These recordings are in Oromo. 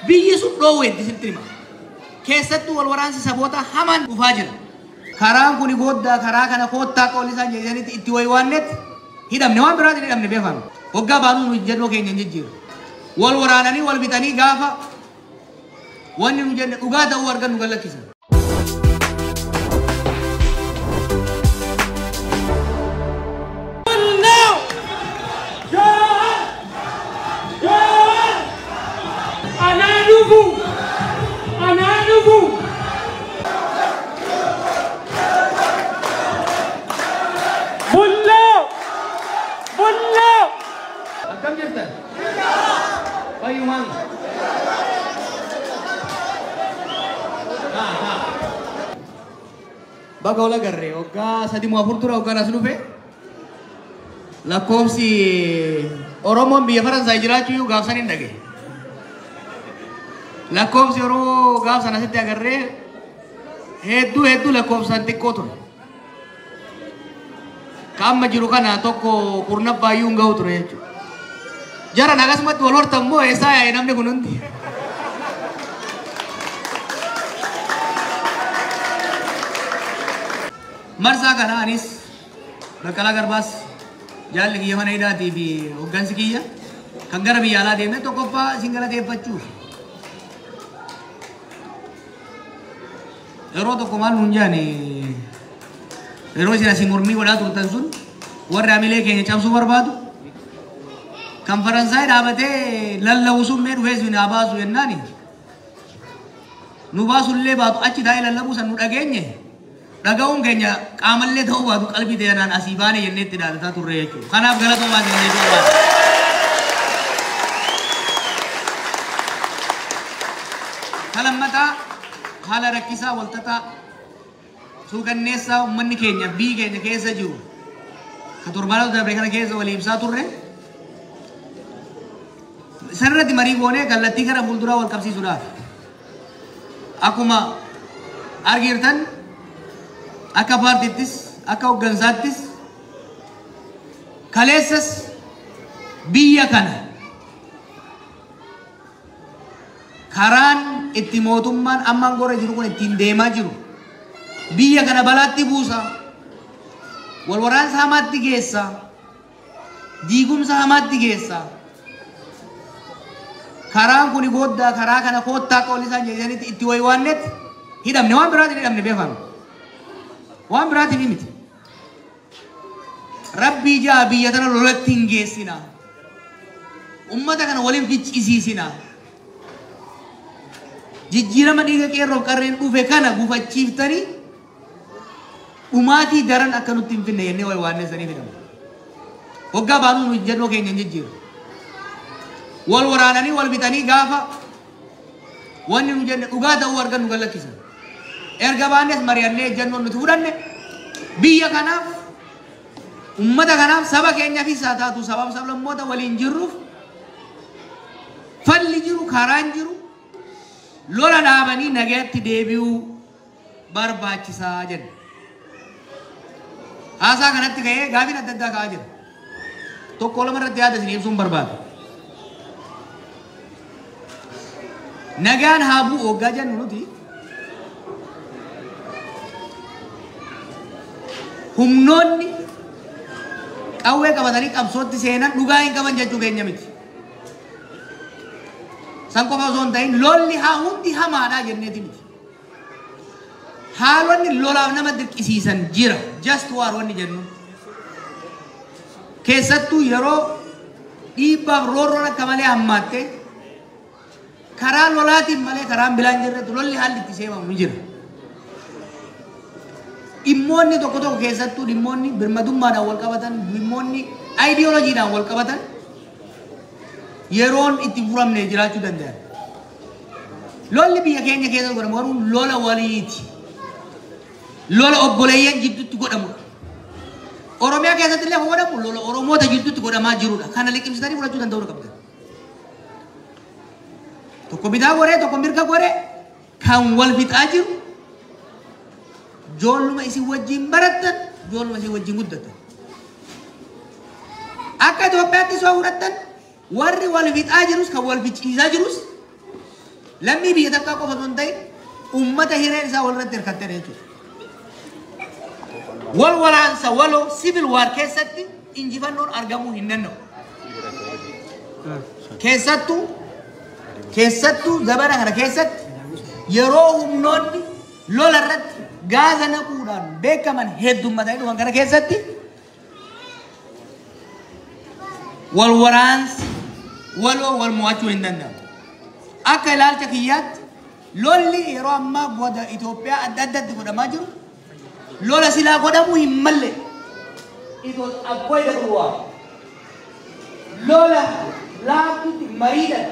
Biyyi sun dhoowweetti sitti hima. Keessattuu wal waraansi saboota hamaan dhufaa jira. Karaan kuni gooddaa karaa kana koottaa qoolli isaan jedhanitti itti waywaannetti hidhamne waan biraatiin hidhamne beekame. Waggaa baanuu nu jennoo keenya hin jijjiiru. Wal waraananii wal bitanii gaafa wanni nu jenne dhugaa ta'uu argan nu gallakkisan. Akkam jirtan? Fayyumaan. Baga wal agarree waggaa 3 moo 4 dura waggaan as dhufe lakkoofsi Oromoon biyya Faransaay jiraachuu iyyuu gaafsan hin dhagaye. Lakkoofsi Oromoo gaafsan asitti agarree hedduu hedduu lakkoofsaan xiqqoo ture. Ka amma jiru kana tokko kurnaffaa iyyuu hin ga'u ture jechuudha. Jaran akkasumatti wal hortan moo eessaa yaa'e namni kun hundi? Marsaa kana anis Baqqalaa Garbaas jaalli kiyya mana hidhaatii fi hoggansi kiyya kan gara biyya alaa deemne tokkoffaa isin galateeffachuuf. Yeroo tokko maal nuun jedhani yeroo isin asii mormii godhaa turtan sun warri hamilee keenya cabsuu barbaadu kan Faransaay dhaabatee lallabu sun mee dhufee isin haa baasu jennaani nu baasullee baatu achi taa'ee lallabuu san nu dhageenye dhaga'uun keenya qaamallee ta'uu baatu qalbii ta'anaan asii baane jennee itti dhaadataa turre jechuudha. Kanaaf galatoomaa isin jechuu barbaada. Ka lammataa haala rakkisaa walxaxaa suukanneessaa uummanni keenya biyyi keenya keessa jiru ka torbaanota darbe kana keessa walii ibsaa turre sanirratti marii goonee kallattii gara fuulduraa wal qabsiisuudhaaf. Akkuma argitan akka paartiittis akka hoggansaattis kaleessas biyya kana karaan itti mootummaan ammaan gorra jiru kun ittiin deemaa jiru biyya kana balaatti buusa, wal waraansa hamaatti geessa, diigumsa hamaatti geessa. Karaan kuni gooddaa karaa kana koottaa qoolli isaan jedhanitti itti waywaannetti hidhamne waan biraatiin hidhamne beekame. Waan biraatiin miti. Rabbii jaa biyya tana lolatti hin geessina. Ummata kana waliin ficcisiisina. Jijjiirama dhiiga qeerroof qarreen dhufe kana gufachiiftanii dhumaatii daran akka nutti hin finne jennee waywaannee sanii fidamne. Waggaa baanuu nu jennoo keenya hin jijjiiru. Wal waraananii wal bitanii gaafa wanni nu jenne dhugaa ta'uu argan nu gallakkisan. Erga baannes mari'annee ejjennoon nuti fudhanne biyya kanaaf ummata kanaaf saba keenyaafis haa taatu sabaaf sablammoota waliin jirruuf falli jiru karaan jiru lola dhaabanii nagaatti deebi'uu barbaachisaa jenna. Haasaa kanatti ka'ee gaafiin adda addaa ka'aa jira. Tokko lama irratti yaada isin ibsuun barbaada. Nagaan haa bu'u waggaa jennu nuti humnoonni qawwee qabatanii qabsootti seenan dhugaa hin qaban jechuu keenya miti. San qofa osoo hin ta'in lolli haa hundi hamaadhaa jenneeti miti. Haalonni lolaaf nama dirqisiisan jira. Just war wanni jennu. Keessattuu yeroo dhiibbaaf roorroon akka malee hammaatte karaa lolaatiin malee karaan bilaan jirretti lolli haalli itti seemamu ni jira. Dhimmoonni tokko tokko keessattuu dhimmoonni birmadummaadhaan wal qabatan, dhimmoonni aayidiyooloojiidhaan wal qabatan yeroon itti furamne jiraachuu danda'an. Lolli biyya keenya keessa godhamu garuu lola waliiti. Lola obboleeyyan jidduutti godhamudha. Oromiyaa keessatti illee godhamu lola Oromoota jidduutti godhamaa jirudha. Kana liqimsitanii fudhachuu danda'uu qabdan. Tokko bitaa goree tokko mirga goree kan wal fixaa jiru joolluma isin wajjin barattan joolluma isin wajjin guddattan. Akka Itoophiyaatti soo fudhattan warri wal fixaa jirus kan wal ficcisiisaa jirus Lammii biyya takkaa qofa osoo hin ta'in uummata hireen isaa walirratti hirkattee jechuudha. Wal waraansa waloo civil war keessatti injifannoon argamuu hin danda'u. Keessattuu zabana kana keessatti yeroo humnoonni lola irratti gaaza naquudhaan beekaman heddummatanii dhufan kana keessatti wal waraansi waloo wal mo'achuu hin danda'amu. Akka ilaalcha kiyyaatti lolli yeroo ammaa goda Itoophiyaa adda addatti godhamaa jiru lola silaa godhamuu hin malle. It was avoidable war. Lola laaftutti mariidhaan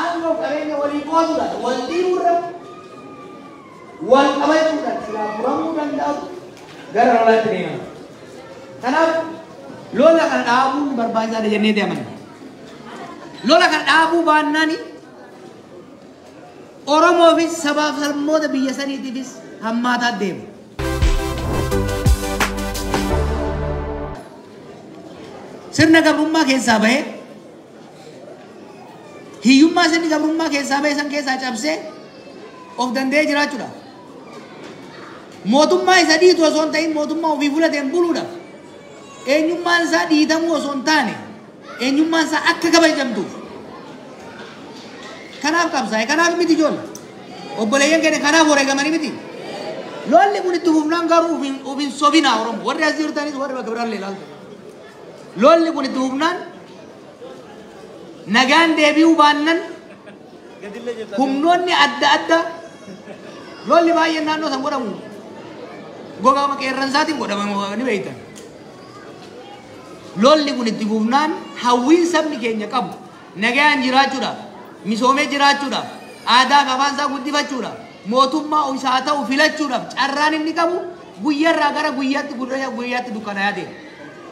aangoo qabeenya walii qooduudhaan wal dhiibuurra wal qabachuudhaan silaa furamuu danda'u gara lolaatti deemama. Kanaaf lola kana dhaabuun barbaachisaadha jennee amanna. Lola kana dhaabuu baannaani Oromoofis sabaaf sablammoota biyya saniitiifis hammaataa deema. Sirna gabrummaa keessaa bahee hiyyummaa sirni gabrummaa keessaa bahee san keessaa cabsee of danda'ee jiraachuudha. Mootummaa isa dhiitu osoo hin ta'in mootummaa ofii fudhateen buluudha. Eenyummaan isaa dhiitamuu osoo hin taane eenyummaan isaa akka kabajamtuuf. Kanaaf qabsaa'e, kanaaf miti ijoollee. Obboleeyyan keenya kanaaf wareegamanii miti. Lolli kun itti fufnaan garuu of hin sobinaa Oromoo. Warri as jirtanis warri bakka biraallee ilaaltu. Lolli kun itti fufnaan nagaan deebi'uu baannan humnoonni adda addaa lolli baay'een naannoo san godhamu gogaa qeerransaatiin godhamamu ni beektan. Lolli kun itti fufnaan hawwiin sabni keenya qabu nagaan jiraachuudhaaf, misoomee jiraachuudhaaf, aadaa fi afaan isaa guddifachuudhaaf, mootummaa isaa ta'u filachuudhaaf carraan inni qabu guyyaarraa gara guyyaatti guyyaatti dukkanaa'aa deema.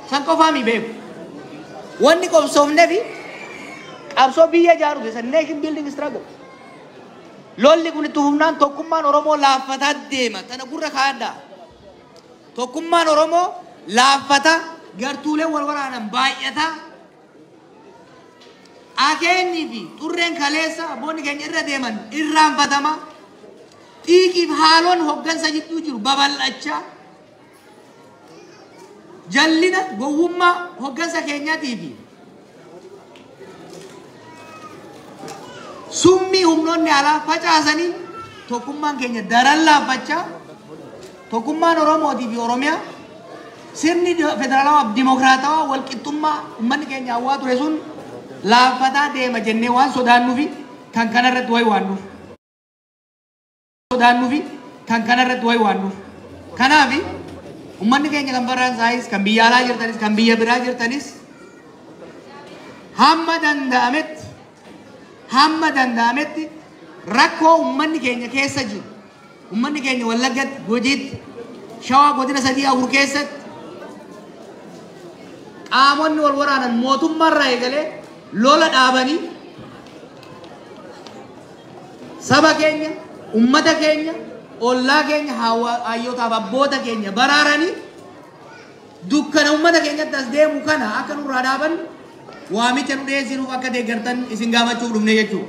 San qofaa mi beeku. Wanni qobsoofnee fi qabsoo biyya ijaaru keessa nation building struggle. Lolli kun itti fufnaan tokkummaan Oromoo laaffataa deema. Tana gurra kaa'adhaa. Tokkummaan Oromoo laaffataa gartuuleen wal waraanan baay'ataa. Akeenyi fi xurreen kaleessa abboonni keenya irra deeman irraanfatama. Xiiqiif haaloon hoggansa jidduu jiru babal'achaa. Jallina gowwummaa hoggansa keenyaatii fi summii humnoonni alaa facaasanii tokkummaan keenya daran laaffachaa. Tokkummaan Oromootii fi Oromiyaa sirni federaalawaa fi dimokiraatawaa walqixxummaa uummanni keenya hawwaa ture sun laaffataa deema jennee waan sodaannuufi kan kanarratti wayi waannuuf. Sodaannuufi kan kanarratti wayi waannuuf. Kanaaf uummanni keenya kan Faransaayis, kan biyya alaa jirtanis, kan biyya biraa jirtanis hamma danda'ametti rakkoo uummanni keenya keessa jiru, uummanni keenya Wallaggatti, Gujiitti, Shawaa godina 3-4 keessatti qaamonni wal waraanan mootummaarraa eegalee lola dhaabanii saba keenya, uummata keenya, ollaa keenya, hayyootaaf abboota keenya baraaranii dukkana uummata keenyatti as deemu kana akka nurraa dhaaban waamicha nu dhiyeessinuuf akka deeggartan isin gaafachuuf dhufne jechuudha.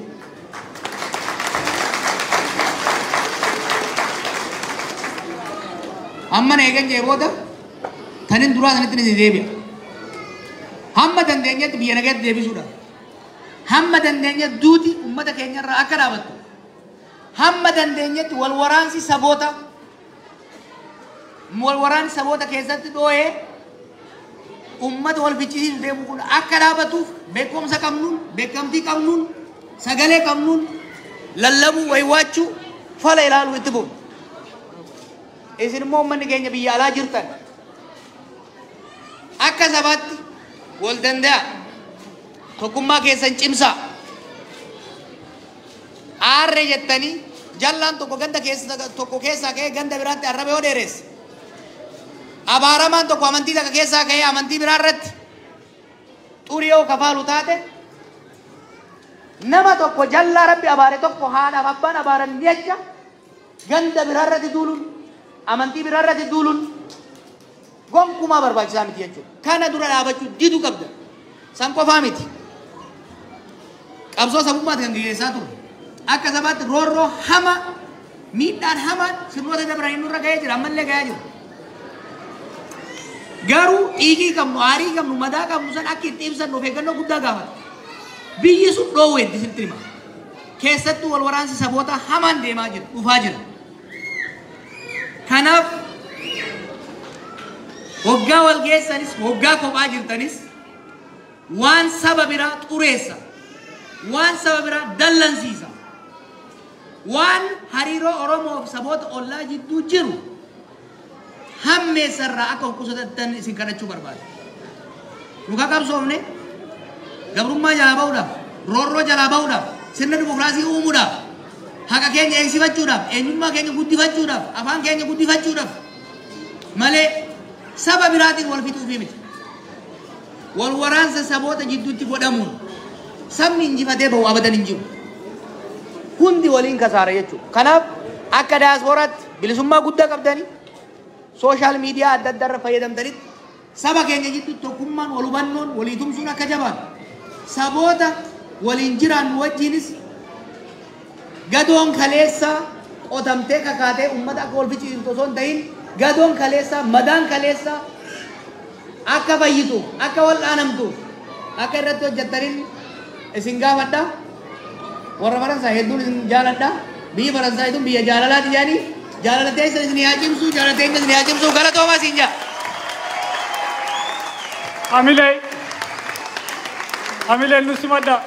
Amma na eegan jee booda tanin duraa sanitti ni deebi'a. Hamma dandeenyetti biyya nagaatti deebisuudha. Hamma dandeenyetti duuti uummata keenyarraa akka dhaabattu. Hamma dandeenyetti wal waraansi saboota keessatti dhoo'ee uummata wal ficcisiisu deemu kun akka dhaabatuuf beekumsa qabnuun, beekamtii qabnuun, sagalee qabnuun lallabuu, waywaachuu, fala ilaaluu itti fufu. Isin immoo uummanni keenya biyya alaa jirtan akka sabaatti wal danda'a, tokkummaa keessan cimsaa. Aarree jettanii jallaan tokko ganda keessa tokko keessaa ka'ee ganda biraatti arraba yoo dheeresse, abaaramaan tokko amantii takka keessaa ka'ee amantii biraa irratti xurii yoo kafaalu taate, nama tokko jallaa rabbi abaare tokko haadhaaf abbaan abaaran jecha ganda biraa irratti duuluun, amantii biraa irratti duuluun gonkumaa barbaachisaa miti jechuudha. Kana dura dhaabachuu diduu qabda. San qofaa miti. Qabsoo sabummaati kan gaggeessaa turre. Akka sabaatti roorroo hama, miidhaan hamaan sirnoota dabranii nurra ga'ee jira, ammallee ga'aa jira. Garuu dhiigii qabnu, aarii qabnu, madaa qabnu san akka itti ibsannu of eeggannoo guddaa gaafata. Biyyi sun dhoowweetti sitti hima. Keessattuu wal waraansi saboota hamaan deemaa jira, dhufaa jira. Kanaaf hoggaa wal geessanis, hoggaa kophaa jirtanis, waan saba biraa xureessa, waan saba biraa dallansiisa, waan hariiroo Oromoo fi saboota ollaa jidduu jiru hammeessarraa akka of qusatattan isin kadhachuu barbaada. Nu qabsoofne gabrummaa jalaa ba'uudhaaf, roorroo jalaa ba'uudhaaf, sirna dimokiraasii uumuudhaaf, haqa keenya eegsifachuudhaaf, eenyummaa keenya guddifachuudhaaf, afaan keenya guddifachuudhaaf malee saba biraatiin wal fixuufii miti. Wal waraansa saboota jidduutti godhamuun sabni injifatee bahu abadan hin jiru. Hundi waliin kasaara jechuudha. Kanaaf akka daasporaatti bilisummaa guddaa qabdanii, social media adda addaa irra fayyadamtanitti, saba keenya jidduutti tokkummaan, wal hubannoon, walii tumsuun akka jabaatu, saboota waliin jiraannu wajjinis gadoon kaleessaa qotamtee kakaatee uummata akka wal ficcisiiftu osoo hin ta'in, gadoon kaleessaa, madaan kaleessaa akka fayyitu, akka wal dhaanamtu akka irratti hojjettaniin isin gaafadha. Warra Faransaay hedduun isin jaaladha. Biyyi Faransaay tun biyya jaalalaati jedhanii, jaalala teessa isin haa cimsu, jaalala teenya isin haa cimsu. Galatoomaa siin jaa. Amilee. Amileen nu simadha.